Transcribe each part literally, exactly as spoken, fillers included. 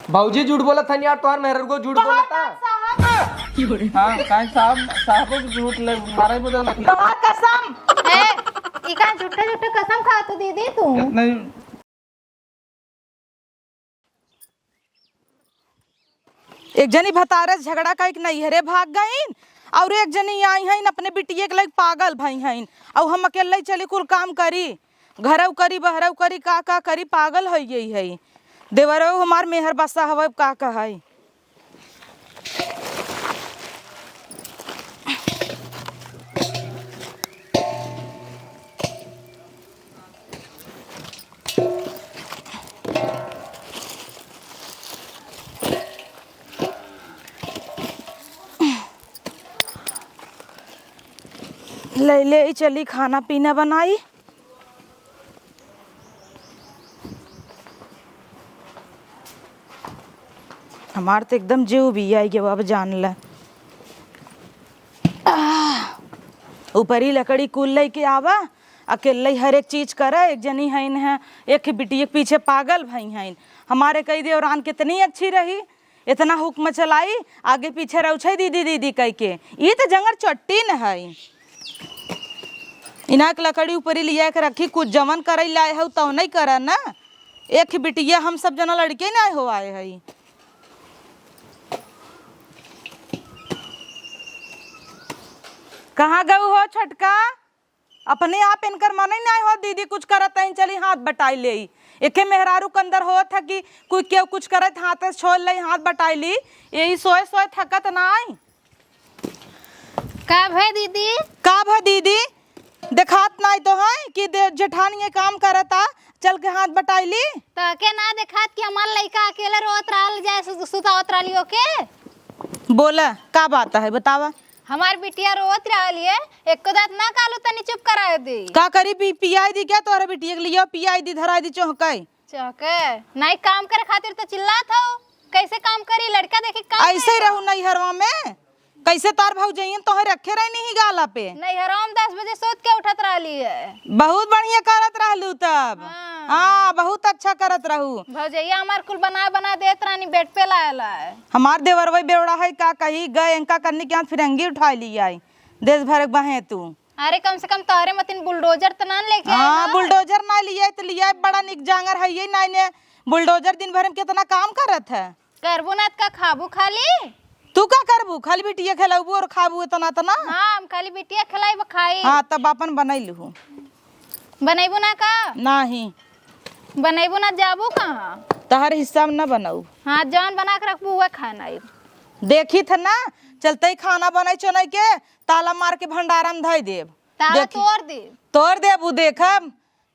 भौजी झूठ बोलत हन यार, तोहार मेहररुआ झूठ बोलत है। हाँ, काहे साहब, साहबो के झूठ ले, मारे बदल में। तोहार कसम। ए, ई का झूठे झूठे कसम खात हो दीदी तू? इतने एक जनी भतारे से झगड़ा कइके नैहरे भाग गईन, और एक जनी आई हईन अपने बिटिये के लइके पागल भई हईन, और हम अकेले चली कुल काम करी, घरऊ करी, बहरऊ करी, का का करी, पागल होइ गई है। देवरऊ हमार मेहर बसा हवे, अब का कहई। ले, ले, चली खाना पीना बनाई। हमार तो एकदम जीव भी आई गया, अब जान ले। आह, ऊपरी लकड़ी कुल लेके आवा, अकेले हर एक चीज करे। एक जनी हईन है, एक बिटिया के पीछे पागल भई हईन। हमारे कई देवरान कितनी अच्छी रही, इतना हुक्म चलाई, आगे पीछे रउछई दीदी दीदी कह के। ई तो जंगर चट्टी न है। इना के लकड़ी ऊपरी लिया के रखी, कुछ जवन करे लाए हऊ तवनई करा ना। एक बिटिया हम सब जना लड़के ना हो आए हई। कहाँ गऊ हो छोटका? अपने आप इनकर मनई नाहीं हो, दीदी कुछ करत हईं, चली हाथ बटाई लेई। एके मेहरारू के अंदर होत है कि कोई केहू कुछ करत हाथे से छोड़ लेई, हाथ बटाई ली, यही सोए सोए थकत नाहीं। का भे दीदी? का भे दीदी? देखात नाहीं तो है कि दे-, जेठानी ये काम करता, चल के हाथ बटाई ली। तोहके ना देखात कि हमार लइका अकेले रोत रहल जाए, सु-, सुतावत रहली ओके? बोला, का बात है, बतावा। हमार बिटिया रोत रहली है, एको दाँत ना कालू, तनी चुप कराए दी। का करी, पी-, पियाई दी क्या तोहरे बिटिया के लिए? पियाई दी, धराई दी चौंकाई। चौंके? नाहीं, काम करे खातिर तो चिल्लात हो, कैसे काम करी? लड़का देखी काम ऐसे ही करे। रहू नैहरवा में, कैसे तार भौजैयन तोहे रखे रही नहीं गाला पे। नैहरवा में दस बजे सोत के उठत रहली है। बहुत बढ़िया करत रहलू तब। हाँ। हाँ, बहुत अच्छा करत रहू। भौजैया हमार कुल बना बना देत रहनी, बेड पे लाए लाए। हमार देवरवई बेवड़ा है, का कही, गए इनका करने के यहाँ फिरंगी उठाई ली आई, देश भर के बहे तू। अरे, कम से कम तोहरे मतिन बुलडोजर त ना लेके आए हाँ, ना। बुलडोजर ना लिए त लिए, बड़ा निक जांगर है ये ना ने। बुलडोजर दिन भर में कितना काम करत है। करबू ना त का खाबू खाली? तू का करबू? खाली बिटिया खिलाबू और खाबू इतना इतना। हाँ, हम खाली बिटिया खिलाइब खाई। हाँ, तब अपन बनाई लूहू। बनैबू ना का? नाही। बनैबू ना, जाबू कहाँ? तहर हिसाब ना बनाऊ। हाँ, जौन बना के रखबू उहे खाना आई। देखी थ ना, चलते ही खाना बनाई चोनाई के ताला मार के भंडारा में धई देब। ताला देखी। तोड़ देब। तोड़ देब, उ देखब,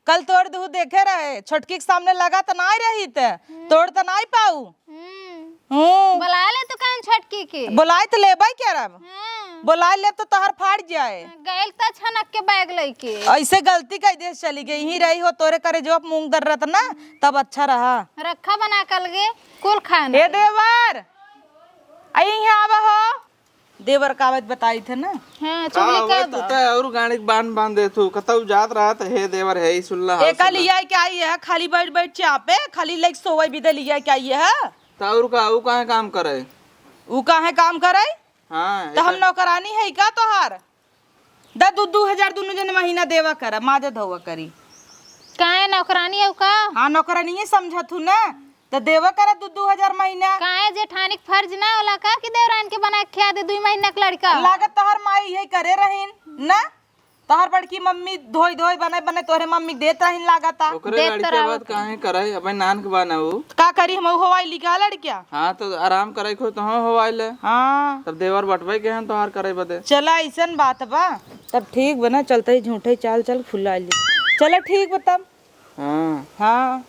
कल तोड़ दू देखे रहे, छोटकी के सामने लगा त नाई रही त, हम्म। तोड़ त नाई पाऊ। हम्म। हम्म। बोलाए ले तो कहन छोटकी के। बोलाए त लेबै करब। हाँ। बोलाए लेब तो तहर फाड़ जाए। गैल त छनक के बैग लइके। ऐसे गलती कई देश चली गई, यहीं रही हो तोरे करे जो मूंग दर रहत ना, तब अच्छा रहा। रखा बना कल गे, कुल खाना। ए देवर, आई यहाँ आवा हो। देवर का आवत बताई थे ना। हाँ, का चुगली हुआ, का तू बा? तो और गाड़ी के बांध बांध दे तू, कतऊ जात रहा त हे देवर है, ई सुनला हाल एका सुनला। लिया के आई है, खाली बैठ बैठ चापे, खाली लेके सोवे भी दे लिया के आई है। त और का, ऊ काहे काम करे? ऊ काहे काम करे? हाँ, त हम एका नौकरानी है का तोहार? द दू, दू हजार दुनू जने महीना देवा करा, माजा धोवा करी। काहे नौकरानी हऊ का? हाँ, नौकरानी ही समझत हूँ ना, त देवा करा दू, दू हजार महीना। काहे जेठानी के फर्ज ना होला का कि देवरान के बना के खिया दे दुई महीना के लड़का? लागत तोहर माई यही करे रहीन ना, तोहर बड़की मम्मी धोई धोई बनाए बनाए तोहरे मम्मी के देत रहीन लागता। ओकरे देत लड़के रहत बात काहे करे, अबे नान के बा ना ऊ। का करी हम, हवाई लिखा लड़किया। हाँ, तो आराम करे खो तो हम हवाई ले। हाँ। तब देवर बटबे के हन तोहार करे बदे। चला, ऐसन बात बा। तब ठीक बा ना, चलते ही झूठे चाल चल फुला ली। चला, ठीक बा तब। हाँ। हाँ।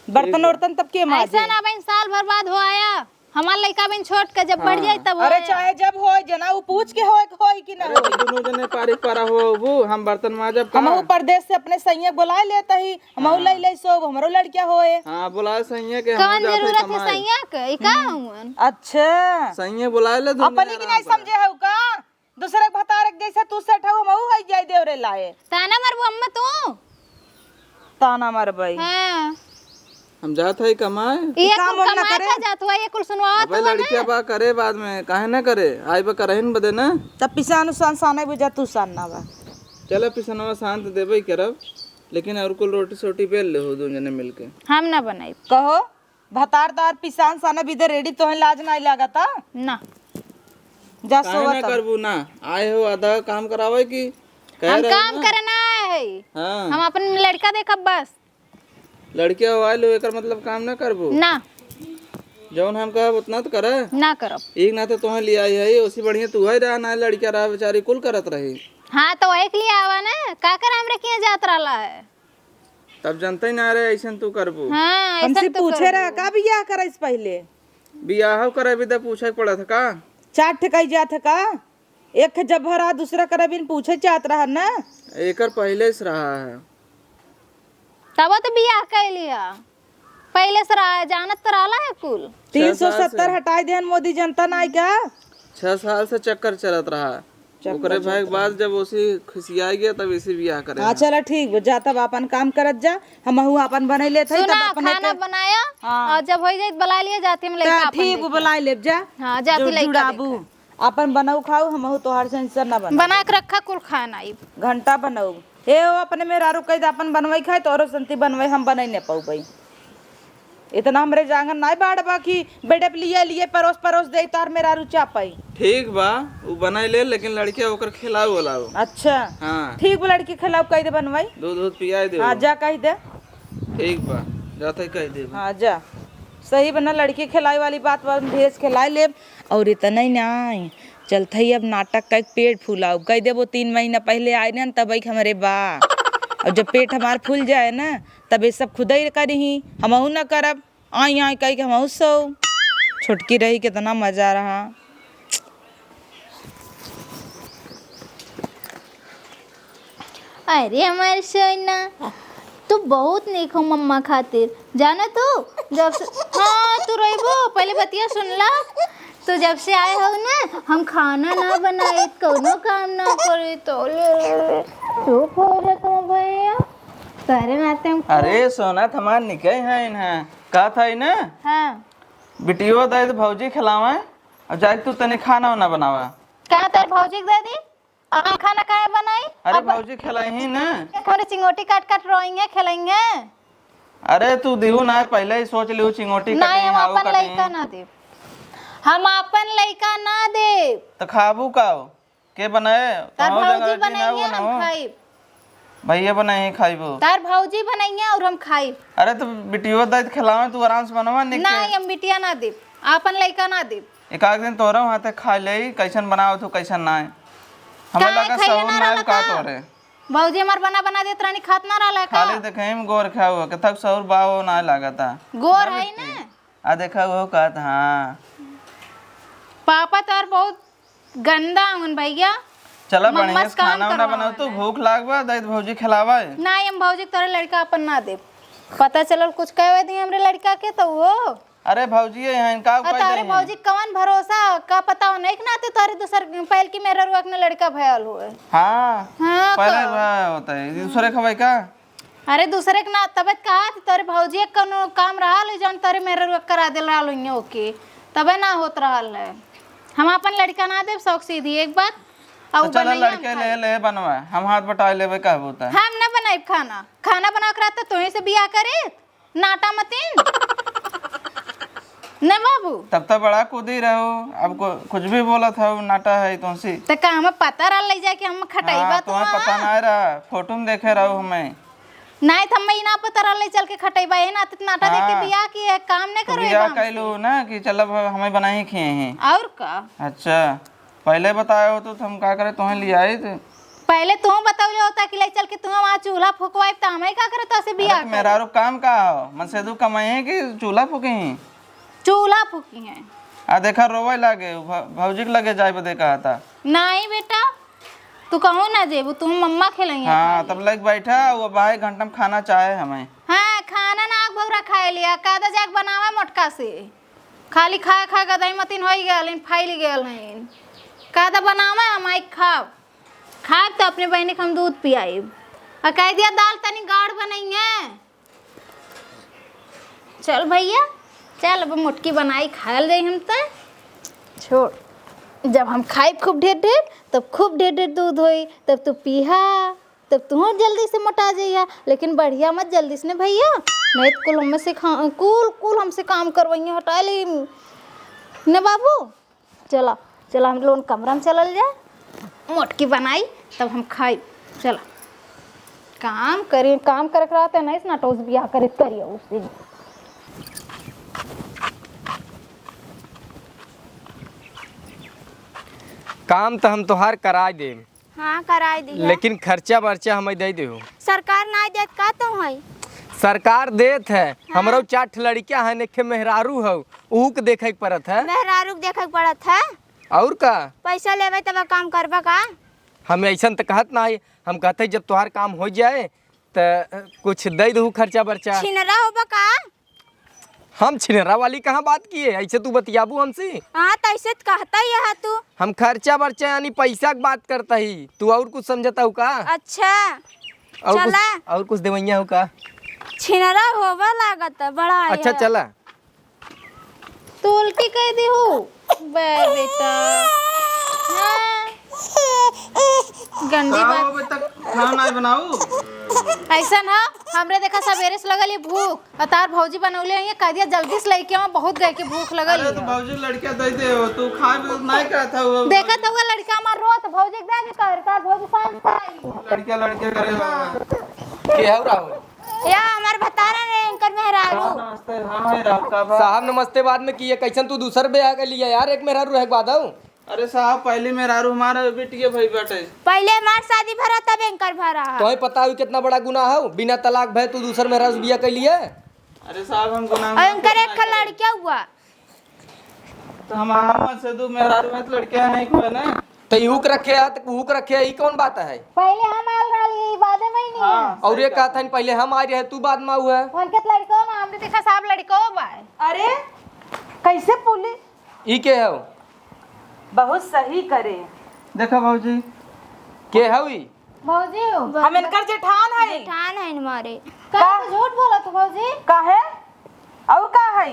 बर्तन ठीक बा। वर्तन तब के माजे? ऐसा ना बहन, साल भर बाद हो आया। हमार लइका बहन छोट का जब बढ़ हाँ। जाए तब हो अरे आया। चाहे जब होए, जना उ पूछ के होए, होए कि ना अरे होए। तो दोनों जने पारी पारा हो, वो हम बर्तन माजब हम कहाँ? परदेश से अपने सैया बोलाए लेता ही, हमहू हाँ। ले ले सो, हमरो लड़किया होए। हाँ, बोलाए सैया के, हमहू कौन जात है जरूरत है कमाए। सैया के? ई का हम्म। हुवन? अच्छा। सैया बोलाए ले, दोनों अपनी जने की आराम नहीं करे। समझे हो का? दूसरे के भतारे के जैसे तू सेठ हो, हमहू हो जाए देवरे लाए। ताना मारबू अम्मा तू? ताना मारबई। हाँ। हम जात हई कमाए। ये काम कुल वाम ना कमाए करे? का जात हुआ, ये कुल सुनवावत अबे हुआ ना? लड़किया बा करे बाद में, काहे ना करे? आई बा करहिन बदे ना। तब पिसान उसान साने बुझा तू सान ना बा। चला पिसनवा सान त देबे करब, लेकिन और कुल रोटी सोटी बेल ले हो दो जने मिलके। हम ना बनाई। कहो, भतार तार पिसान साने बिदे रेडी, तोहे लाज नाई लागता? ना। जा काहे सोवा ना तब। करबू ना? आए हो आधा काम करावे की? कह हम रहे हो काम ना? करे ना आए हई। हाँ। हम अपन लड़का देखब बस। लड़किया हो आए लो, एकर मतलब काम ना करबू? ना। जौन हम कहब उतना तो करे। ना करब। एक ना तो तोहे लिया आई है, ओसी बढ़िया तू है रहा ना, लड़किया रहा बेचारी कुल करत रही। हाँ, तो वही के लिए आवा ना, का कर हमरे किहाँ जात रहला है? तब जनते ही ना रहे ऐसन तू करबू। हाँ, हमसे ऐसन तू पूछे रहा करबू। का बियाह करे से पहले? बियाह करे भी तो पूछे के पड़त है का? चार ठे कही जात है का? एक जब भरा दूसरा करे बिन पूछे चाहत रहा ना। एकर पहले से रहा है। तब तो बियाह कैली है, पहले से रहा है, जानत तो रहला है कुल। तीन सौ सत्तर हटाई देहन मोदी, जनता नाई का? छह साल से चक्कर चलत रहा। चक्कर ओकरे भाई के बाद जब ओसी खिसियाई गया तब इसी बियाह करे हाँ, हैं। चला ठीक बा, जा तब आपन काम करत जा, हमहू आपन बनाई लेत हई, सुना, तब अपने खाना के बनाया हाँ। और जब होई जाई त बुला लिया जाती हम लइका ता आपन ठीक बा, लेके। बुलाई लेब जा। हाँ, जाती जो लइका जुड़ाबू, लेके। आपन बनाऊ खाऊ, हमहू तोहार से इंसर ना बनाऊ। बना के रखा कुल खाना ई। घंटा बनाऊ। हे हो, अपने मेहरारू कह दे, अपन बनवाई खाए, तोहरो संती बनवाई, हम बनाई न पाऊ भाई। इतना हमरे जांगन नाई बाड़ बा कि बेडे पे लिए, लिए परोस, परोस दे, तार मेहरारू चापाई। ठीक बा, उ बनाई ले, लेकिन लड़के ओकर खिलाऊ, उलाऊ। अच्छा। हाँ। ठीक बा, लड़की खिलाऊ, कह दे बनवाई। दूध, दूध पियाई दे। हाँ, जा कह दे। ठीक बा, जाते कह दे। हाँ, जा। सही बना, लड़की खिलाई वाली बात बा, भेज खिलाई लेब। और इतना ही नाई, चलत हई अब नाटक कइके पेट फुलाऊ। कह देबो तीन महीना पहले आए न, तब एक हमरे बा। और जब पेट हमार फूल जाए ना, तब ये सब खुदे ही करिही, हमहू ना करब। आई, आई कइके हमहू सो। छोटकी रही, कितना मजा रहा। अरे हमार सोना, तू बहुत नीक हो मम्मा खातिर। जाना तू, जब से, हाँ, तू रोइबो, पहले बतिया सुन ला। तू जब से आए हो ना, हम खाना ना बनाई, कौनो काम ना करी, तो ले, चुप हो जा तू भैया। तोरे नाते हम अरे सोना, त हमार निके हैं इन्हें। कहत हई ना? हाँ। बिटियो दे दे भौजी खिलावे, और जाके तू तनी खाना वाना बनावा। का तोर भौजी के दे दी? आ खाना काहे बनाई? अरे अब भौजी खिलाई ही ना। एक हमरे चिंगोटी काट काट रोइहें, खिलाइहें। अरे तू दिहू ना, पहले ही सोच लिहू चिंगोटी नहीं, कटही, हम हाउ अपन कटही। लइका ना देब। हम अपन लइका ना देब। त खाबू का हो? के बनाए? तार तोहू भौजी जगह की ना बनइहें, वो ना हम हो। खाइब। भैया बनाए खाइबो। तार भौजी बनइहें और हम खाइब। अरे त बिटियो दे त खिलावे, तू आराम से बनवा निक के। नहीं, हम बिटिया ना देब, आपन लइका ना देब। एक आध दिन तोहरा हाथे खा लेई, कैसन बनावत हो, कैसन नाय। हमें काहे लगा खइले सहूर ना नाय रहला का का? तोहरे। भौजी हमार बना बना देत रहनी, खात ना रहला का? खाली देखे में गोर खाओ, के थक सहूर बावो नाय लागता। गोर ना है बिट्टी। ना। आ देखा वो कहत, हाँ। पापा तोर बहुत गंदा हवन भैया। चला मम्मा बढ़िया से से काम खाना वाना करवावे बनाओ, तू में। भूख लाग बा, दे भौजी खिलावा। ना, हम भौजी के तोरे लड़का अपन ना देब। पता चलल कुछ कहे दी हमरे लड़का के तो वो अरे भौजी, ये हैं, का और उपाय तोहरे देही? भौजी कवन भरोसा, का पता हो, नहीं के नाते तोहरे दूसर पहल की मेहररुआ के लड़का भयल होए। हाँ, हाँ, पहले का? भय होता है, ये दूसरे खवाई का? अरे दूसरे के ना, तबे त कहा थी, तोहरे भौजी के कौनो काम रहल है, जौन तोहरे मेहररुआ के करा देल रहल होइहें ओके, तबे ना होत रहल है। हम अपन लड़का ना देब, शौक सीधी एक बात, और तो चला बनैया हम लड़के ले खाई। ले बनवा, हम हाथ बटाए लेबे कहबो त। हम ना बनाइब खाना, खाना बनावे के रहता तोही से बियाह करे, नाटा मतीन। ने बाबू। तब तो बड़ा कूदी रहो, अब को-, कुछ भी बोलत हो, नाटा है तुमसे। त का हमें पता रहा ले जाए कि हम खटाई हाँ, बा तुम्हें तुम्हार? पता ना रहा, फोटो में देखे रहो हमें। नहीं, त हमें ई ना पता रहा ले चल के खटाई बा, ये ना त नाटा देख के हाँ। बियाह की है, काम नहीं तो करो ये बियाह काम से। कैलू ना कि चल अब हमें बनाई खिए हैं। और का? अच्छा। पहले बताए हो तो हम का करे, तोहें ले आइत। पहले तू बतौले होता कि ले चल के तू वहाँ चूल्हा फुकवाई, त हमें का करे, तो से बियाह अरे, करे। मेहरारू काम का हो? मन से दू कमाई है कि चूल्हा फूकी है? चूल्हा फूकी है। आ देखा, रोवे लागे, भ-, भौजी के लगे जाए बदे कहा था। नहीं बेटा, तू कहूँ ना जेबू, तू मम्मा खेलई है हाँ, खाली। तब लग बैठा, वो भाई घंटा में खाना चाहे हमें। हाँ, खाना ना आग भौरा खाए लिया, कादा जाके बनावा मोटका से। खाली खाए खाए गदई मतीन होई गयल हईन, फैल गयल हईन। का त बनावे हम आई खाब। खाब त अपने बहिनी के हम दूध पियाइब। आ कह दिया दाल तनी गाढ़ बनइहे। चल भइया, चल अब मोटकी बनाई खायल जाई हम त। छोड़, जब हम खाइब खूब ढेर ढेर, तब खूब ढेर ढेर दूध होई, तब तू पीहा, तब तू जल्दी से मोटा जइहा। लेकिन बढ़िया मत जल्दी से ने भइया, नहीं तो कुल हमसे खा-, कुल, कुल हमसे काम करवइया, हटा ले ने बाबू। चला, चला हम लोगन कमरा में चलल जाए, मोटकी बनाई तब हम खाई। चला काम करी, काम करे के रहते नहीं, इतना टोस बियाह करे करिए उससे। काम त हम तोहार कराई देम। हाँ, कराई दिया। लेकिन खर्चा बर्चा हमें दे देहु। सरकार नाई देत का तो है? सरकार देत है। हाँ। हमरो चार ठे लड़किया है, एक ठे मेहरारू हौ, उहू के देखे के पड़त है। मेहरारू के देखे के पड़त है। और का? पैसा लेवे तब काम करबा का? हम ऐसन त कहत ना है, हम कहते जब तोहार काम हो जाए त कुछ दे देहु खर्चा बर्चा। छिनरा होबा का? हम छिनरा वाली कहाँ बात किए? ऐसे तू बतियाबू हमसे? हाँ, त ऐसे त कहता ही है तू। हम खर्चा बर्चा यानी पैसा के बात करता ही, तू और कुछ समझता हूँ का? अच्छा, और कुछ, चला। और कुछ देवैया हो का? छिनरा होबा लागत है, बड़ा अच्छा, है। चला। तू उल्टी कह देहु। बे बेटा। हाँ। गंदी का बात। हो बेटा, खाना नहीं बनाऊ? ऐसा ना, हमरे देखा सवेरे से लगल ये भूख। आ तार भौजी बनौले हैं, कह दिया जल्दी से लेके आओ, बहुत गए के भूख लगल अरे है। तो भौजी लड़का दे दे हो, तू खाए भी नहीं कहता हो। देखा तो वो लड़का हमार रोत, भौजी के दे दे कर, तार भौजी शांत आई। लड़का लड़के करे बाबा। के हौ राहुल? या हमार भतारा ने इनकर मेहरारू। हाँ, नमस्ते। हाँ, है राहुल का बा? साहब नमस्ते बाद में किए, कैसन तू दूसर ब्याह कर लिया यार, एक मेहरारू रहे के बाद हौ? अरे साहब, पहली मेहरारू हमार बिटिया भई बाटे। पहले हमार शादी भरा, तब इनकर भरा है। तोहे पता हुई कितना बड़ा गुनाह हौ, बिना तलाक भय तू दूसर मेहरारू से बियाह कर लिए। अरे साहब, हम गुनाह और इनकर एक लड़का हुआ। तो हम, हम से दो मेहरारू में तो लड़के नहीं हुए ना। तो इहू के रखे है, तो उहू के रखे है, ई कौन बात है? पहले हम आयल रहली, ई बादे में ही नहीं हाँ, है। और ये सही कहत हन, पहले हम आए रहे, तू बाद में हुआ। उनके तो लड़को ना, हमने देखा साहब लड़को बा। अरे, कैसे पुलिस? ई के हौ? बहुत सही करे। देखा भौजी। के हौ ई? भौजी हो। हम इनकर जेठान है। जेठान है हमारे। का का? तू झूठ बोलत हो भौजी? काहे? और का है?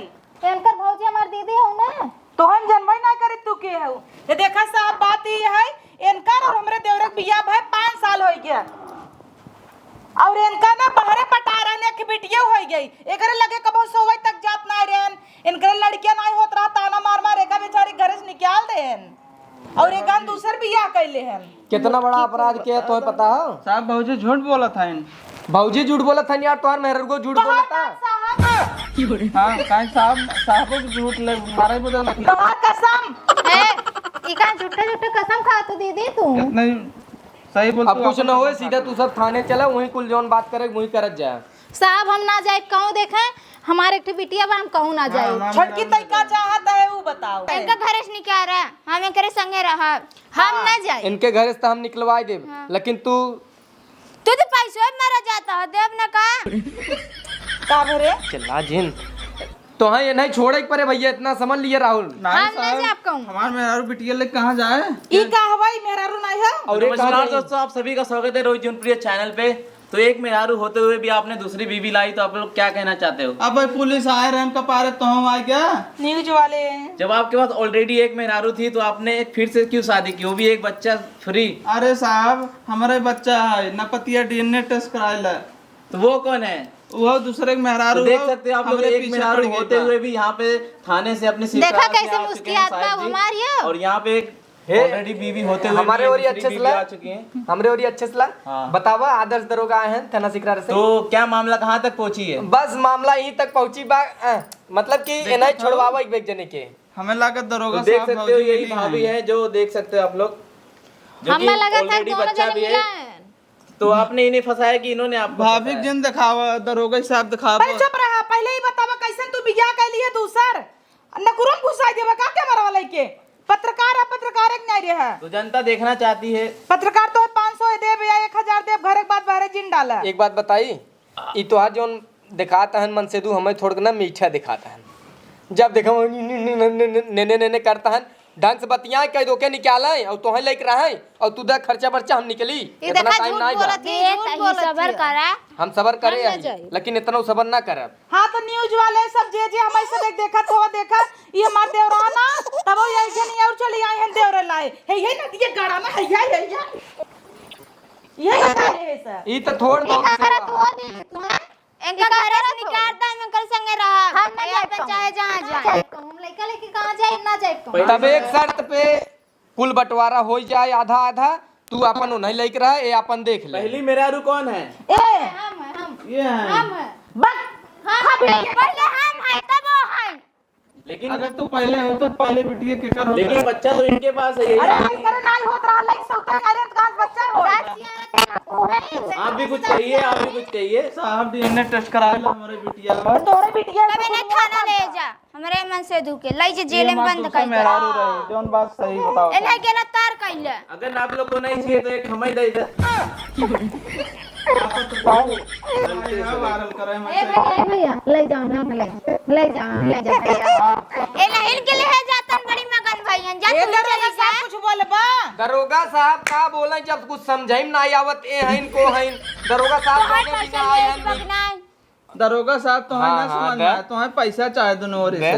इनकर भौजी हमार दीदी हो ना। तो हम जनबे ना करे तू के हो। ये देखा साहब, बात ई है, इनकर और हमरे देवरे के बियाह भय पाँच साल हो गया। और इनका ना बहरे पटा रहन, एक बिटिया हो गई, एकरे लगे कबो सोवे तक जात ना रहन। इनकरे लड़किया नाई होत रहा, ताना मार मार एका बेचारी घरे से निकाल देहन। और एक गान दूसर बियाह कैले हन। कितना बड़ा अपराध किया, तोहे पता हो? साहब, भौजी झूठ बोलत हन। भौजी झूठ बोलत हन यार, तोहार मेहररुओ झूठ बोलत है। साहब। हाँ, काहे साहब, साहबो के झूठ ले, मारे बदल में। तोहार कसम। ए, ई का झूठे झूठे कसम खात हो दीदी तू? इतने सही बोल अब तू कुछ अपन न होए, कसम सीधा खा। तू सब थाने चला, वहीं कुल जौन बात करे, वहीं करत जाए। साहब, हम ना जाए कहूँ देखे, हमारे एक ठे बिटिया बा, हम कहूँ ना जाए। हाँ, हाँ, छोटकी तई का चाहत है, ऊ बताओ। इनका घरे से निकाल रहा, हम एकरे संगे रहब, हम हाँ। ना जाए। इनके घरे से तो हम निकलवाई देब, हाँ। लेकिन तू तू तो पैसों में मरा जाता हो, देब ना का? का भरे? चिल्ला जिन। तो हाँ, ये नहीं छोड़े के परे भैया, इतना समझ लिए राहुल। नहीं हम ना साहब, जाब कहूँ। हमार मेहरारू बिटिया ले कहाँ जाए? ई का हवाई मेहरारू नहीं है? और एक नमस्कार कहाँ जाए? दोस्तों, आप सभी का स्वागत है रोहित जौनपुरिया चैनल पे। तो एक मेहरारू होते हुए भी आपने दूसरी बीवी लाई, तो आप लोग क्या कहना चाहते हो? अब भाई पुलिस आए रहन का पारे तो हम आए क्या? न्यूज वाले। जब आपके पास already एक मेहरारू थी तो आपने एक फिर से क्यों शादी की, वो भी एक बच्चा free? अरे साहब, हमारे बच्चा है, नपतिया D N A test कराए ला। तो वो कौन है? वो दूसरे के मेहरारू तो देख हो, सकते हो आप लोग, हमरे एक पीछे मेहरारू पड़ गई होते बा। हुए भी यहाँ पे थाने से अपनी देखा स्वीकारोक्ति कैसे आप चुके हैं मुस्कियात साहब बा जी। हमार ये। और यहाँ पे एक हे, already बीवी होते हुए हमारे भी ओरी दूसरी अच्छे से बीवी ला, आ चुकी हैं। हमरे ओरी अच्छे से ला। हाँ। बतावा, आदर्श दरोगा आए हैं थाना सिकरार से। तो क्या मामला कहाँ तक पहुँची है? बस मामला यहीं तक पहुँची बा, अ, मतलब कि देखो इन्हें तो। छोड़वावा एक बेग जने के। हमें लागत तो दरोगा देख साहब सकते हो, भौजी यही मिली भाभी हैं। हैं जो देख सकते हो आप लोग, जो हमें कि लगा था already दोनों बच्चा जने भी है। मिला है। तो आपने इन्हें फंसाया कि इन्होंने आपको भाभी फंसाया? जिन दिखावा, दरोगा साहब दिखावा। पहले चुप रहा, पहले ही बतावा कैसन तू बियाह कर लिए दूसर? नकुरम घुसाई देवा का कैमरा वाला के? पत्रकार है, पत्रकार एक न्याय रे है। तो जनता देखना चाहती है। पत्रकार तो है पाँच सौ देब या एक हजार देब, घर के बाद बाहर जिन डाला। एक बात बताई, ई तोहार जौन दिखात हन मनसेदू, हमें थोड़क ना मीठा दिखात हन। जब देखा वो ने, ने, ने, ने, ने, ने, ने, ने करता हन, ढंग से बतियाए, कह दो के निकाले, और तोहे लेके रहे, और तू दे खर्चा बर्चा, हम निकली। ये इतना देखा, time झूठ नाई बा। बोलत है, देख, झूठ अही बोलत सबर है। करा। हम सबर करे हम ना अही, जाई। लेकिन इतना सबर ना करब। हाँ, तो news वाले सब जे जे हमारे से देख, देखत हो, देखत, ये हमार देवराना, तब वो यही जनी और चली आई हैं देवरे लाए। हे, ये ना, ये गाड़ा में, हे, ये, ये, ये। ये बता रहे हैं सर। ई तो थोड़ बहुत इनका से घर बा। तू हो नहीं, तू है? इनका इनका घर घर से तू। निकाल दे, हम इनकर संगे रहा। हम ना ये जाए अपन पाऊँ। चाहे जहाँ ना जाए। जाए पाऊँ। हम लइका लेके कहाँ जाए, ना जाए पाऊँ। तब एक शर्त पे कुल बंटवारा हो जाए, आधा आधा, तू अपन उन्हें लेके रह, ये अपन देख ले। पहली मेहरारू कौन है? ए, हम हैं, हम। ये हैं। हम हैं। बस, हम हैं। पहले हम हैं, तब वो हैं। लेकिन अगर तू पहले हो तो पहले बिटिया के कर लेकिन बच्चा तो इनके पास है, यही अरे, नहीं करे, नहीं होत रहा, लाइक सौता करे तो कहाँ से बच्चा हो? आप भी कुछ कहिए, आप भी कुछ कहिए। साहब, डीएनए टेस्ट करा लो हमारे बिटिया का। तोरे बिटिया तब इन्हें थाना ले जा। हमरे मन से दुखे, लई जे जेल में बंद कर दे। मेहरारू रहे, जौन बात सही बताओ। एने गिरफ्तार कइले। अगर आप लोग को नहीं चाहिए तो एक हमें दे दे। ए भैया, ए भैया, ले जाओ ना, ले, ले जाओ, ले जाओ भैया। ए नहीं के ले जातन बड़ी मगन भैया, जा ए तू दरोगा चली जा। साहब कुछ बोलबा? दरोगा साहब का बोले, जब कुछ समझे में ना आवत, ए हइन को हइन। दरोगा साहब तो हर बोले बिना पैसा आए ले हन। बगनाई। दरोगा साहब, तोहे हाँ, ना हाँ, समझ में आया, तोहे पैसा चाहे दोनों ओर से।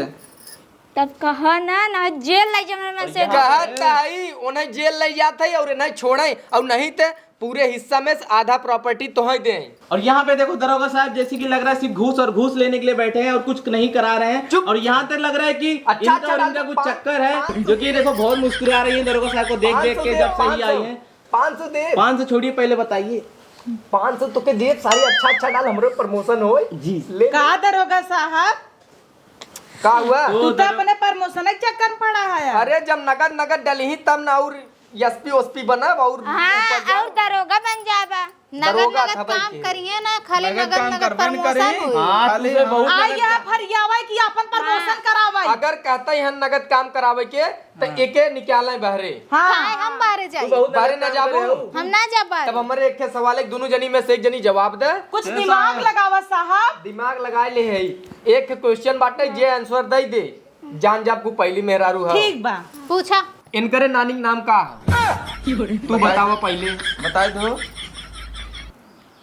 तब कहा ना, ना जेल ले जावे में से कहत हई, उन्हें जेल ले जात हई और इन्हें छोड़े, और नहीं ते पूरे हिस्सा में से आधा property तोहे दे। और यहाँ पे देखो दरोगा साहब, जैसे कि लग रहा है सिर्फ घूस और घूस लेने के लिए बैठे हैं और कुछ नहीं करा रहे हैं। चुप। और यहाँ तक लग रहा है कि अच्छा, इनका अच्छा, और इनका डाल दो, कुछ पाँच, चक्कर है, पाँच सौ जो कि देखो बहुत मुस्कुरा रही है दरोगा साहब को देख देख के, जब से ही आई है। पाँच सौ दे। पाँच सौ छोड़िए, पहले बताइए। पाँच सौ तो के दे, सारे अच्छा अच्छा डाल, हमरो promotion होए। जी। ले ले। का दरोगा साहब? का हुआ? तू तो अपने promotion के चक्कर में पड़ा है। अरे, जब नगद नगद डलही तब ना और एसपी ओसपी बनब और हाँ, ऊपर जाब। और दरोगा बन जाबा। नगद दरोगा नगद था काम करिए ना, खाली नगद नगद काम नगद करबे न promotion करी। होई। हाँ, तुझे बहुत आ गलत यह काम। फरियावा कि अपन promotion हाँ। करावा। अगर कहते हैं नगद काम करावे के, तो हाँ। एके निकाले बहरे। हाँ। काहे हम बाहरे जाई? तू बहुत बाहरे ना जाबू? हम ना जाब बाहरे। तब हमरे एक ठे सवाल है, दोनों जनी में से एक जनी जवाब दे। कुछ दिमाग लगावा साहब। दिमाग लगा ले है। एक question बाटे, जे answer दे दे, जान जाब को पहली मेहरारू है। ठीक बा। पूछा। इनकरे नानी के नाम का है? तू बतावा पहले। बताई दो।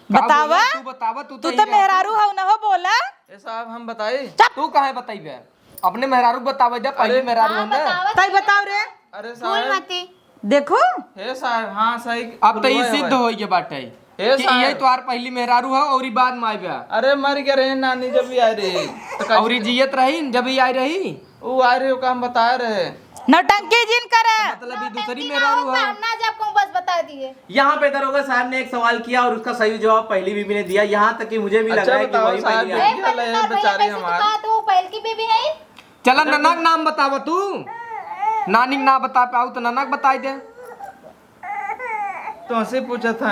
का बतावा। बोला? तू बतावा, तू तू तो तो ही मेहरारू हऊ ना हो, बोला। ए साहब, हम बताई? चुप। तू काहे बताइबे? अपने मेहरारू बतावे जा, पहली अरे। मेहरारू हाँ, है ना? बतावा तई सही बताओ रे। अरे फूल साहब। मती। देखो। हे साहब, हाँ, सही अब तो ई बोलबे सिद्ध भाई। होई के बाटे हे कि साहब। यही तोहार पहली मेहरारू है और ई बाद में आइबे। अरे मर गए रहे नानी जब भी आए रहे। तो कैसे और ई जियत रही न जब ई आई रही। वो आए रहे, ओका हम बताए रहे। नौटंकी जिन करे। मतलब ई दूसरी नौटंकी ना मेहरारू होगा, है। हम ना जाब कहूँ, बस बता दिए। यहाँ पे दरोगा साहब ने एक सवाल किया और उसका सही जवाब पहली बीबी ने दिया। यहाँ तक कि मुझे भी अच्छा, लगा है कि बताओ वही साहब, पहली आई। ये क्या ले, पटनार भैया बेचारे कैसे हमारे। बता, तो वो पहल की बीबी है? चला, ननक नाम बतावा तू। नानी के ना बता पाऊ तो ननक बताई दे। तो ऐसे पूछा था।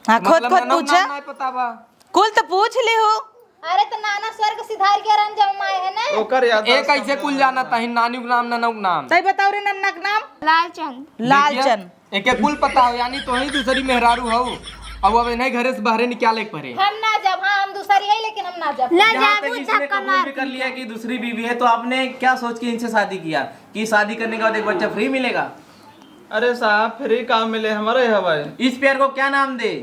हाँ, खुद, मतलब खुद ननक पूछा। नाम नहीं पता बा। कुल तो पूछ ली हो। अरे तो नाना स्वर्ग सिधार के रन जब माए है ना। ओकर याद ए कैसे कुल जाना तही नानी के नाम, ननक नाम। तई बताओ रे नन्ना के नाम। लालचंद। लालचंद। एके कुल पता हो, यानी तोही दूसरी मेहरारू हो। अब, अब इन्हें घरे से बाहरे निकाले के पड़े। हम ना जाब, हाँ, हम दूसरी है, लेकिन हम ना जाब। ना यहाँ जाब, तक इसने धक्का कबूल मार भी कर दिया। लिया कि दूसरी बीवी है, तो आपने क्या सोच के इनसे शादी किया कि शादी करने के बाद एक बच्चा free मिलेगा? अरे साहब, free का मिले, हमारे हवाई। इस प्यार को क्या नाम दे?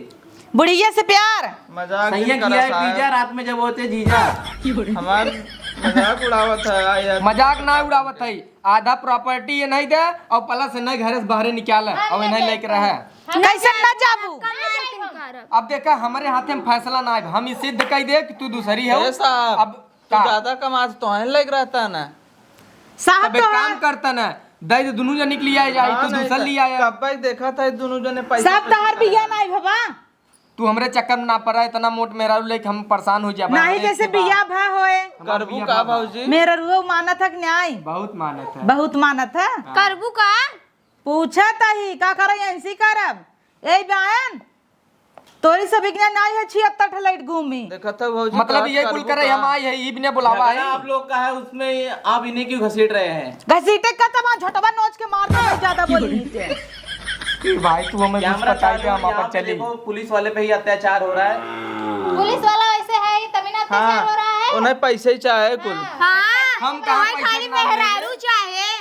बुढ़िया से प्यार। मजाक सैया जिन करा किया है साहब। पीजा, रात में जब होते जीजा। हमार मजाक उड़ावत है यार। मजाक ना उड़ावत है। आधा property ये नहीं दे और plus इन्हें घर से बाहरे निकाले हाँ, और इन्हें लेके रहे। हम कैसे ना जाबू? कमाई तुम करब। अब देखा, हमारे हाथे में फैसला ना आए, हम ये सिद्ध कह दे कि तू दूसरी है। ए साहब, अब तू का? ज्यादा कमात तो है, लेके रहता ना। साहब तब एक तो काम है। करता ना, दे दे दोनों जने के लिए आ जाए, हाँ, तू नहीं दूसर तो लिया आया। कब भाई देखा था दोनों जने पैसा सब पैसा तहार करता बिया है। ना आए बाबा। तू हमरे चक्कर में ना पड़ा, इतना मोट मेहरारू लेके हम परेशान हो जाबा। नहीं, हमरे जैसे एक बार बिया भा होए। हमार करबू बिया का भा बा। भौजी? मेहरारू मानत है कि नहीं? बहुत मानत है। बहुत मानत है? हाँ। करबू का? पूछत ही, का करे, ऐसी करब? ए बहन, तोरी सब इतना नहीं है, छिहत्तर ठे लाइट घूमी। देखत है भौजी, मतलब का ये कुल करबू करे का? हम आई है, ई बिना बुलावा झगड़ा है। आप लोग का है, उसमें आप इन्हें क्यों घसीट रहे हैं? घसीटे का तब झोटवा नोच के मार दे, ज्यादा बोली नहीं थे। ए भाई, तू हमें कुछ कैमरा बताई चालू दे, हम है, यहाँ अपन पे चली। देखो, पुलिस वाले पे ही अत्याचार हो रहा है। पुलिस वाला ऐसे है, तभी ना अत्याचार हाँ, हो रहा है। उन्हें पैसे ही चाहे कुल। हाँ। हम कहाँ तुम्हारे पैसे खाली मांगे? मेहरारू चाहे।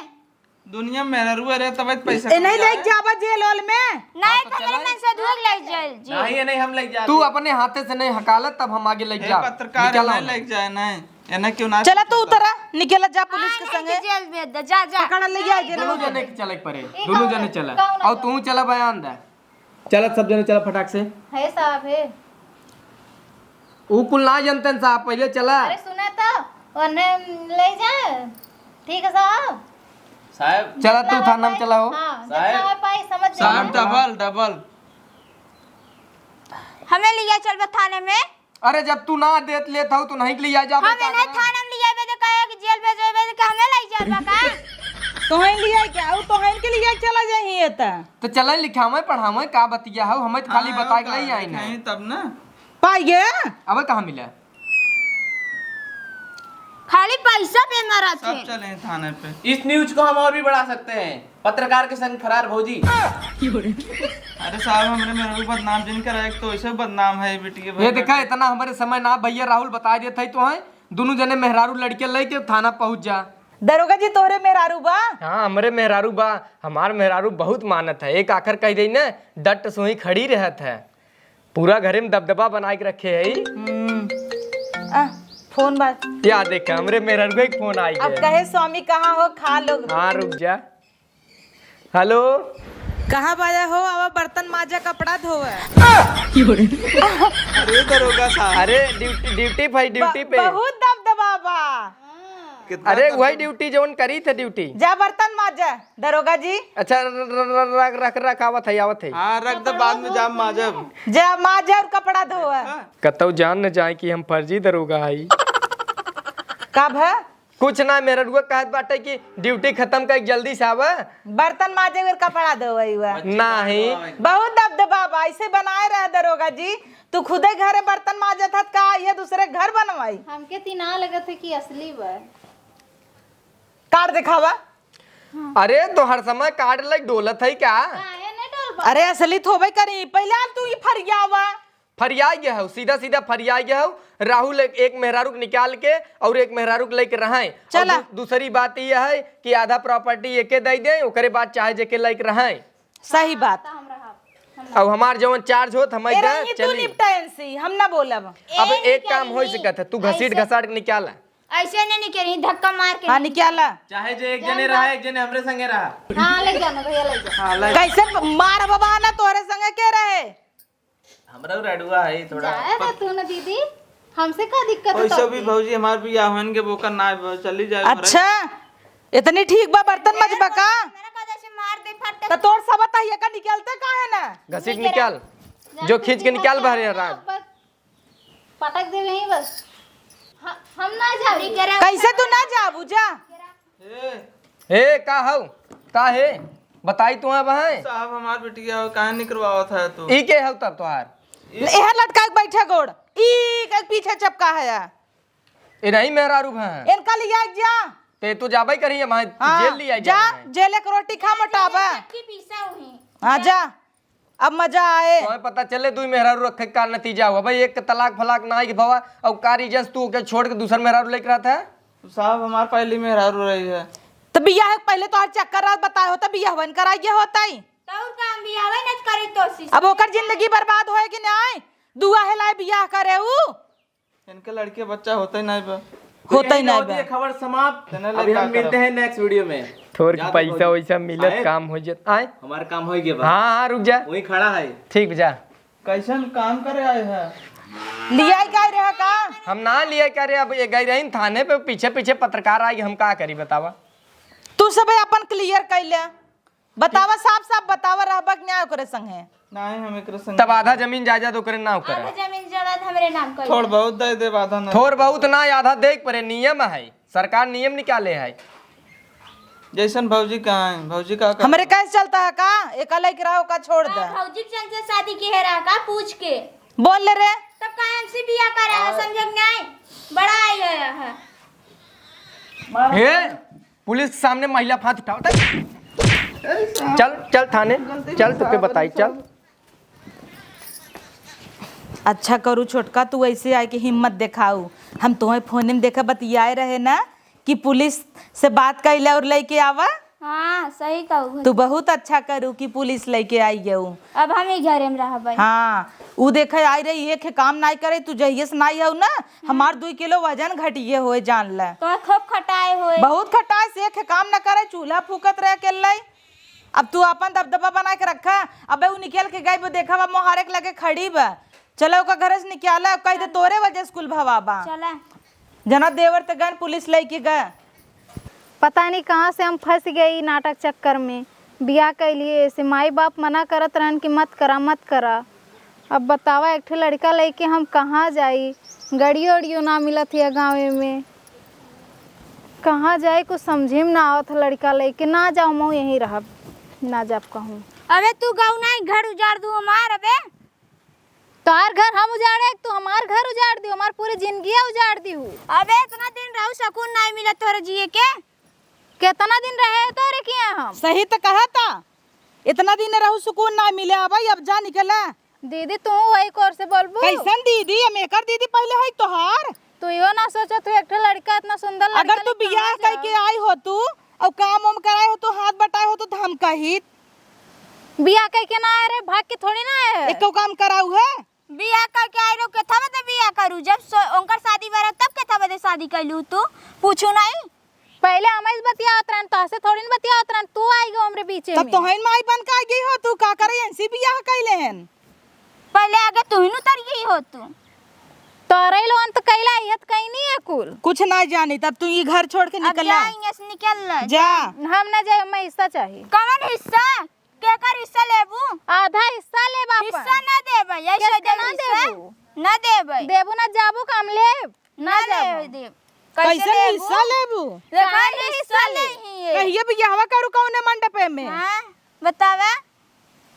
दुनिया में मेहरारू रहे तब पैसा ए, नहीं कमाया लेके है। जाबा जेल ओल में। नहीं, हाँ, तो हमरे चला। मन से धुआं लग जाए जी। नहीं, ये नहीं हम लेके जाते। तू अपने हाथे से नहीं हकालत, तब हम आगे लेके हे जाब। पत्रकार, निकल नहीं आओ। लेके जाए, नहीं। एने क्यों ना चला तू करता? उतरा, निकल जा पुलिस हाँ, के नहीं, संगे। जेल भेज दे, जा, जा। पकड़ ले जाए जेल दोनों में। जने के चले के परे, ये दोनों कौन जने है? चला। कौन है? और तू चला बयान दे। चला सब जने चला फटाक से। है साहब, है। ऊ कुल ना जनतन साहब, पहिले चला। अरे सुना तो, उन्हें ले जा। ठीक है साहब। साहब। चला तू जितना थाना में पाई, चला हो। हाँ, साहब। जितना में पाई समझ साहब, जाए। डबल, डबल। हमें लिया चल बा थाने में। अरे जब तू ना देत लेत हऊ तो नहीं के लिया जाबे हमें का नहीं करे? थाने में लिया बे तो कहे कि जेल भेजबे तो हमें ले जाबा का? तोहन लिया क्या? ऊ तोहन के लिया चला जाही एता। तो चले लिखावे पढ़ावे का बतिया हऊ, हमें तो खाली हाँ, बताए के का ले आई ना। लिखाई तब ना। पाई गे? अब कहाँ मिला? खाली पैसा पे मरत सब है। चले हैं थाने पे। इस न्यूज को हम और भी बढ़ा सकते हैं। पत्रकार के संग फरार भौजी। अरे साहब, हमरे मेहरारू बदनाम जिन करा, एक तो ऐसे बदनाम है बिटिया ये भाई। देखा, इतना हमरे समय ना भैया राहुल बता देत है तो है, दुनू जने मेहरारू लड़के लेके थाना पहुँच जा। दरोगा जी, तोहरे मेहरारू बा? हाँ, हमरे मेहरारू बा। हमार मेहरारू बहुत मानत है, एक आखर कह दई ना, डट सोही खड़ी रहत है। पूरा घरे में दबदबा बनाए के रखे है। हम्म। आ, फोन बात। या देख, हमरे मेहररुआ के फोन आई अब है। कहे स्वामी कहाँ हो, खा लो। हाँ, रुक जा। हेलो। कहाँ बाजा हो? आवा बर्तन माजा, कपड़ा धोवे। अरे दरोगा साहब। अरे ड्यूटी, ड्यूटी भाई, ड्यूटी ब-, पे। बहुत दबदबा बा। कितना अरे दर्द वही है। ड्यूटी जौन करी थे ड्यूटी। जा बर्तन माज जा, दरोगा जी। अच्छा, र-, र-, र-, रख, रख, रख, आवत है, आवत है। हाँ, रख दे, बाद में जा माजब। जा माज जा और कपड़ा धोआ। हाँ। कतौ जान न जाए कि हम फर्जी दरोगा हई। का भा? कुछ ना, मेहररुआ कहत बाटे कि ड्यूटी खत्म कर जल्दी से आवा। बर्तन माजे और कपड़ा धोवई हुआ। नहीं। बहुत दबदबा बा, ऐसे बनाए रह दरोगा जी। तू खुदे घरे बर्तन माजत हत का, ये दूसरे घर बनवाई? हमके तिना लगत है कि असली बा। कार्ड दिखावा। अरे, तो हर समय कार्ड लग डोलत है क्या? काहे नहीं डोलबा? अरे, असली थोबे करी। पहले आप तू ही फरियावा। फरिया गया हो, सीधा सीधा फरिया गया हो। राहुल एक, एक मेहरारू के निकाल के और एक मेहरारू के लेके रहे। चला। और दू-, दूसरी बात यह है कि आधा प्रॉपर्टी एके दे दे, ओकरे बाद चाहे जेके लेके रहे। सही बात। हम रहब, हम अब हमार जवन चार्ज होत, हम ए, दे, रही तू चली। निपटा इनसे, हम ना बोलब। अब ए, एक काम हो सकत है, तू घसीट ऐसे। घसाट के निकाला। ऐसे नहीं निकली, धक्का मार के हाँ, निकाल। निकाला। चाहे जे एक जने रहा, एक जने हमरे संगे रहा। हाँ, ले जाना भैया, ले जा। हाँ, ले। कैसे मार बाबा ना तोहरे संगे के रहे? हमरा रडुआ है थोड़ा। जाए दे तू ना दीदी, हमसे का दिक्कत है वैसे तोहके? भी भौजी हमार बियाह होन के बोकर ना आए, चली जाए घरे। अच्छा, इतनी ठीक बा, बर्तन मजबा का? मेरा का जैसे मार दे फट। तो तोर सब तहिया का निकलते काहे ना? घसीट निकल। निकाल, जा जो तू खींच के निकल निकाल जा। बाहर राज। पटक देबे ही बस। ह-, हम ना जाबी। कैसे तू ना जाबू, जा। ए, ए, का हऊ? का हे? बताई तू अब है? साहब, हमार बिटिया हो, काहे निकरवावत है तू? ई के हऊ तब तोहार? एहर लटका के बैठे गोड़। ई के पीछे चपका है। ए नहीं मेहरारू है। इनका लिया के जा। ते तो जाबे करी है, वहाँ हाँ, जेल लिया जा, जाबे। जेल एक रोटी खा मोटाबा। चक्की पीसा हुई। हाँ, जा। अब मजा आए। तोहे पता चले दुई मेहरारू रखे का नतीजा हुआ। भाई, एक तलाक फलाक ना आई भवा, और का रीजन तू ओके छोड़ के दूसर मेहरारू लेके रहत है? साहब, हमार पहली मेहरारू रही है। तो बियाह के पहले तोहर चक्कर रहत बताए होता, बियाहवन कराइए होता ही। तो और काम बियाहवे न करी तो सी। अब ओकर जिंदगी बर्बाद होए कि नहीं? दुआ हेलाए बियाह करे ऊ। इनके लड़के बच्चा होते ही नहीं बा। होते ही नहीं बा। खबर समाप्त। तेने अभी लड़का हम मिलते करब। हैं नेक्स्ट वीडियो में। थोर के ज्यादा पैसा भौजी। वैसा मिलत, आए? काम हो जात। आए? हमार काम हो गया बा। हाँ, हाँ, रुक जा। वही खड़ा है। ठीक बा, जा। कैसन काम करे आए हैं? लिया का रहा का? हम ना लिया का रे, अब ये गई रही थाने पे, पीछे पीछे पत्रकार आए, हम का करी बतावा? तू सब अपन क्लियर कर ले। बतावा, साफ साफ बतावा, रहबा कि ना ओकरे संगे? नहीं, हम एकरे संगे तब ना। आधा जमीन जायदाद ओकरे नाम करे। आधा जमीन जायदाद हमरे नाम करे। थोड़ बहुत दे देब, आधा ना। थोड़ बहुत ना, आधा दे के परे, नियम है, सरकार नियम निकाले है। जैसन भौजी कहाँ है? भौजी का, का हमरे कैसे चलता है का? एक अलग रहा, ओका छोड़ दे। हाँ, भौजी के चलते शादी की है रहा का? पूछ के। बोल ले रे। तब का हमसे बियाह करे है, समझे कि नहीं? बड़ा आई है, है। हे, पुलिस के सामने महिला फांद उठावत है। चल, चल थाने, चल, तोके बताई, चल। अच्छा करू छोटका, तू ऐसे आए के हिम्मत देखाऊ। हम तोहे फोने में देखा बतियाए रहे ना कि पुलिस से बात कैले और लेके आवा। हाँ, सही कहू है। तू बहुत अच्छा करू कि पुलिस लइके आई गऊ। अब हम ही घरे में रहबै। हाँ, उ देखे आई रही, एक काम नाई करे, तू जहिये से नाई हऊ ना, हमार दुई किलो वजन घटिये होए, जान ले। तो खूब खटाए होए। बहुत खटाए से एक काम न करे, चूल्हा फूकत रहे अकेले। अब तू अपन दबदबा बना के रखा। अबे उ निकल के गई, वो देखा बा मोहारे के लगे खड़ी बा। चला ओका घरे से निकाला, कह दे तोरे वजह से कुल भवा बा। चला। जना देवर त गन पुलिस लइके गए। पता नहीं कहाँ से हम फंस गए ई नाटक चक्कर में। बियाह कैलिए से माई बाप मना करत रहन कि मत करा, मत करा। अब बतावा, एक ठे लड़का लइके हम कहाँ जाई? गड़ियो उड़ियो ना मिलत हिया गाँवे में। कहाँ जाई, कुछ समझे में ना आवत है लड़का लइके। ना जाओ, मैं यहीं रहब, ना जाब कहूँ। अबे तू गऊ ना, घर उजाड़ दू हमार। अबे तोहार घर हम उजाड़े, तू हमार घर उजाड़ दियो, हमार पूरी जिंदगिया उजाड़ दिहू। अबे इतना दिन रहू, सुकून नाई मिला तोहरे जिए के। केतना दिन रहे तोहरे किया हम? सही त कहा था, इतना दिन रहू सुकून ना मिले। अब, अब जा निकला। दीदी तू वही कोर से बोलबू? कैसन दीदी? हम एकर दीदी पहले है तोहार। तू यो ना सोचो, तू एक ठे लड़का, इतना सुंदर लड़का अगर तू लेके बियाह कहाँ जाओ? करके आई हो तू, और काम वाम कराए हो तू, हाथ बटाए हो तू, तो हम कहित। बियाह कइके ना आए रे, भाग के थोड़ी ना आए। एको काम कराऊ है? बियाह कइके आए रहो, केथा बदे बियाह करू? जब सो-, उनकर शादी भरा तब केथा बदे शादी कैलू तू? पूछू नहीं। पहले हमइस बतियावत रहन, तोहसे थोड़ी न बतियावत रहन, तू आई गो हमरे बीचे तब में। तोहन माई बन के आ गई हो, तू का करे एनसी बियाह कैले हन? पहले आगे तू ही न उतर गई हो तू। तोरे लोगन त कैला इहत कहीं नहीं है कुल। कुछ ना जानी, तब तू ये घर छोड़ के अब निकल जा, आ। यहाँ से निकल ले। जा। हम ना जाए, हमें हिस्सा चाहिए। कौन हिस्सा? केकर हिस्सा लेबू? आधा हिस्सा लेब आपन। हिस्सा ना देबै, ऐसे कैसे दे ना हिस्सा? देबू? ना देबै। देबू ना जाबू का हम लेब? ना ना जाबू। लेबै देब। कैसे कैसे लेबू? हिस्सा लेबू? देखा काहे हिस्सा हिस्सा ले? लेही है। कहिए बियाहवा करू कौने मंडपे में? हाँ, बतावा।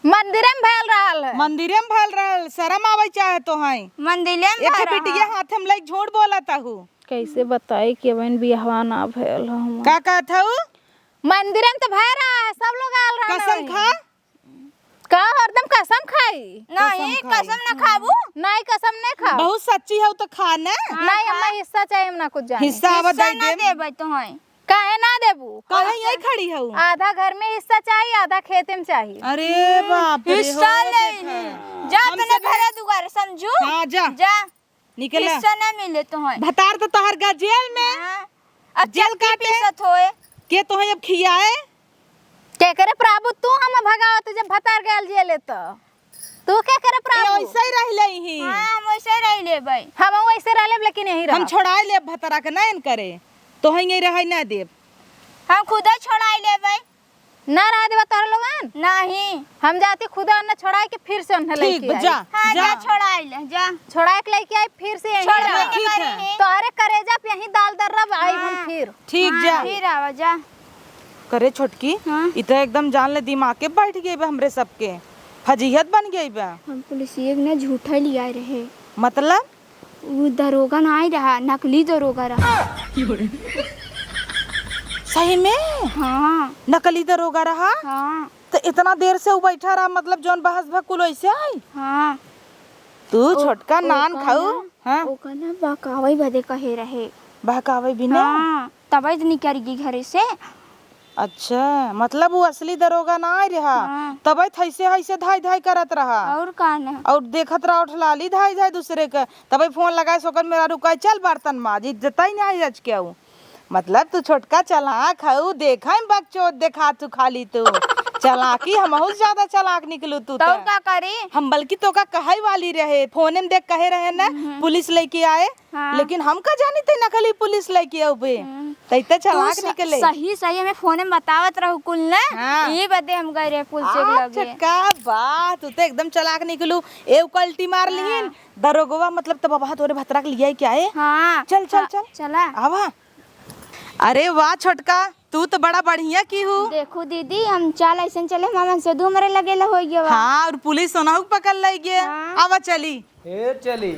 मंदिरे में भयल रहल है। मंदिरे में भयल रहल, शरम आवे चाहे तो है। मंदिरे में एक भयल बिटिया रहल। हाथे में लेके झूठ बोलत हूँ। कैसे बताई कि अबहिन बियाहवा ना भयल हो हमार। का कहत हऊ? मंदिरे में तो भय रहा है, सब लोग आयल रहा कसम वहीं। खा। का हरदम कसम खाई? नहीं, कसम खाई। कसम ना खाबू। नहीं, कसम नहीं खाओ। बहुत सच्ची हऊ तो खा ना। हाँ, नहीं, खा। हमें हिस्सा चाहिए, हम ना कुछ जाने। हिस्सा अब हिस्सा दे ना देम। देबै तोहई। काहे ना देबू? काहे यही खड़ी हऊ? आधा घर में हिस्सा चाहिए, आधा खेते में चाहिए। अरे बाप रे, हिस्सा हो ले देखा। नहीं। जा हम अपने सब घरे दुआरे, समझू? हाँ, जा। जा। निकला। हिस्सा ना मिले तोहई। भतार तो तोहर गा जेल में। हाँ। अब जेल चक्की काटे। पीसत होए। के तोहई अब खियाए? के करे प्रभु तू हम भगावत जब भतार गैल जेले तो? तू के करे ए, प्रभु? वैसे ही रह ले ही। हाँ, हम वैसे ही रह लेबै। हम वैसे रह लेब, लेकिन यहीं हम रहब। छोड़ाए लेब भतरा के, ना इन करे। तोहई यहीं रहे ना देब। हम खुदे छोड़ाए लेबै। ना रह देबा तोहरे लोगन? नहीं। हम जाती खुदे उन्हें छोड़ाए के फिर से उन्हें ठीक लेके बा, आई। जा, हाँ, जा। जा छोड़ाए ले, जा। छोड़ाए के लेके आई, फिर से यहीं छोड़ रह। के ठीक है। करी। तोहरे करेजा पे यहीं दाल दर्रा बा, आई हम हाँ। फिर। ठीक, हाँ, जा। फिर आवा, जा। करे छोटकी, हाँ। ई तो एकदम जान ले दिमाग के बैठ गई बा हमरे सबके। फजीहत बन गई बा। हम पुलिस एक ने झूठा लिया रहे। मतलब? उ दरोगा नाई रहा, नकली दरोगा रहा। सही में? हाँ। नकली दरोगा रहा? हाँ। तो इतना देर से उ बैठा रहा, मतलब जौन बहस भकुल वैसे आई? हाँ। तू ओ-, छोटका नान ओका खाऊ? ना, हाँ। ओका ना बहकावे बदे कहे रहे। बहकावे भी ना? हाँ, तबे तो निकल गई घरे से। अच्छा, मतलब उ असली दरोगा ना आए रहा, हाँ। तबे थैसे हैसे धाई धाई करत रहा। और का ना? और देखत रहा उठलाली धाई धाई दूसरे के, तबे फोन लगाए सोकर मेरा रुका, "चल बर्तन माज, इज्जत ही नहीं आज के आऊ।" मतलब तू छोटका चालाक हऊ, देखा ही बकचोद देखा तू खाली तू। चालाकी हमहू से ज्यादा चालाक निकलू तू तो त। का करी? हम बल्कि तोका कहै वाली रहे, फोने में देख कहे रहे ना, हम्म। पुलिस लेके आए, हाँ। लेकिन हम का जानी ते नकली पुलिस लेके आउबे। हम्म। तै ते तू चालाक स-, निकले। सही, सही हमें फोने में बतावत रहू कुल ना। हाँ। ये बदे हम गए रहे पुलिस के आ, लगे। छोटका बा, तू तो एकदम चालाक निकलू। ए उकल्टी मार हाँ। लिहिन। दरोगवा मतलब तब वहाँ तोरे भतरा के लिया क्या है? हाँ। चल, चल, हाँ, चल। चला। आवा। अरे वाह छोटका, तू तो बड़ा बढ़िया की हूँ। देखू दीदी, हम चाल ऐसन चले, मामा से दू हमरे लगे ला हो गया बा। हाँ, और पुलिस ओनहु के पकड़ ले गए। हाँ। आवा चली। ए चली।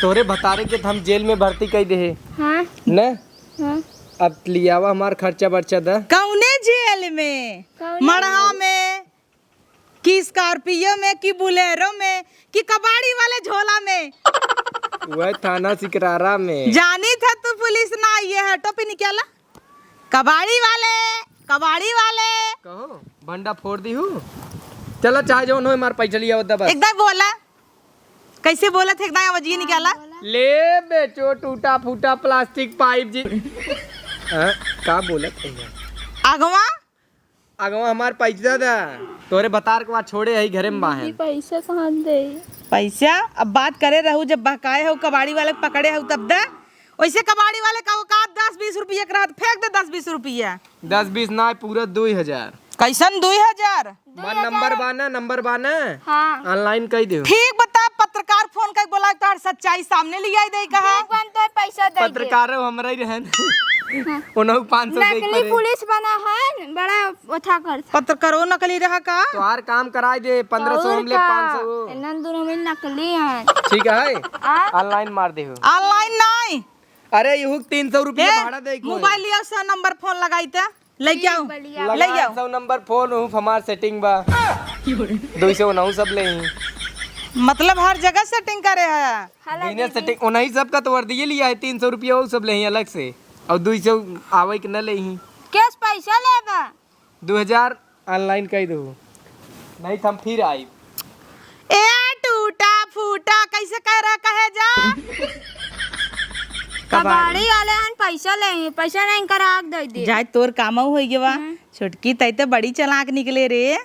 तोरे भतारे के त हम जेल में भर्ती कई देहे। हाँ। न? हाँ। अब लियावा हमार खर्चा बर्चा द। कौने जेल में? कौने मड़हा जेल? में? कि स्कॉर्पियो में, कि बुलेरो में, कि कबाड़ी वाले झोला में? वह थाना सिकरारा में। जानी था तू पुलिस ना, ये है टोपी निकाला। कबाड़ी वाले, कबाड़ी वाले। कहो, भंडा फोड़ दिहू। चला, चाहे जौन होए, मार पैसा लिया होता बस। एकदम बोला, कैसे बोलत है, एकदम आवाजिए निकाला। ले बेचो टूटा फूटा प्लास्टिक पाइप जी। हाँ, का बोलत है यार? अगवा? अगवा हमार पैसा दा। तोरे बतार के बाद छोड़े है घरे में बाहर। दीदी, पैसा कहाँ दे? पैसा? अब बात करे रहू, जब बहकाए हो, कबाड़ी वाले के पकड़े हो, तब दे। वैसे कबाड़ी वाले का औकात दस बीस रुपये के रहत, फेंक दे दस बीस रुपया। दस बीस ना, पूरा दुई हजार। कैसन दुई हजार? हमार नंबर बा ना, नंबर बा ना? हाँ। Online कई देहु। ठीक बता, पत्रकार फोन कई बोला, तोहर सच्चाई सामने लियाई दे कहा। ठीक बन तो पैसा दे दे। पत्रकारो हमरा ही रहन। हाँ। उनहु पाँच सौ दे नकली परे। पुलिस बना है, बड़ा ओथा कर। पत्रकारो नकली रहा का? तोहार काम कराई दे, पन्द्रह सौ और हम ले का? पाँच सौ। इन्हन दोनों में नकली हैं। ठीक है, आ? Online मार देहु। Online नहीं। अरे, इहू तीन सौ रुपया ए, भाड़ा दे कोई। मोबाइल लिया, सौ नंबर फोन लगाई त। लेके आओ, लेके आओ। सौ नंबर फोन हूँ, हमार setting बा। दुई सौ उनहु सब ले ही। मतलब हर जगह setting करे है। बिना setting, उनही सब का तो वर्दिये लिया है, तीन सौ रुपया वो सब ले ही अलग से, और दुई सौ आवे के न ले ही। Cash पैसा लेबा? दो हजार online कई दो, नहीं तो हम फिर आई। ए टूटा फूटा, कैसे कह रहा, कहे जा? कबाड़ी वाले हन, पैसा ले ही, पैसा नहीं करा के दे दे। जाए तोर कामऊ होई गवा। हम्म। छोटकी तई तो बड़ी चालाक निकले रे।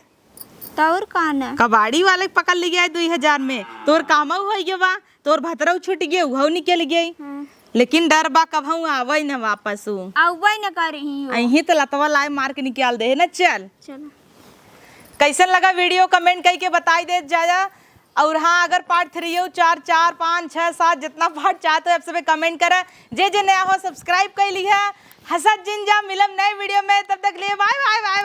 तोर का ना? कबाड़ी वाले पकड़ लिया है दुई हजार में, तोर कामऊ होई गवा, तोर भतरऊ छूट गए, उहऊ निकल गई। हम्म। लेकिन डर बा कबहू आवई न वापस ऊ। आवई न करही हो। अहीं तो लतवा लाए मार के निकाल दे है ना। चल। चलो। कैसन लगा video, comment कई के बताई देत जाया। और हाँ, अगर part three हो, चार, चार, पाँच, छः, सात, जितना part चाहत हो, आप सबे comment करा। जे जे नया हो, subscribe कई लिहा। हंसत जिन जा, मिलब नए video में, तब तक लिए bye bye bye bye।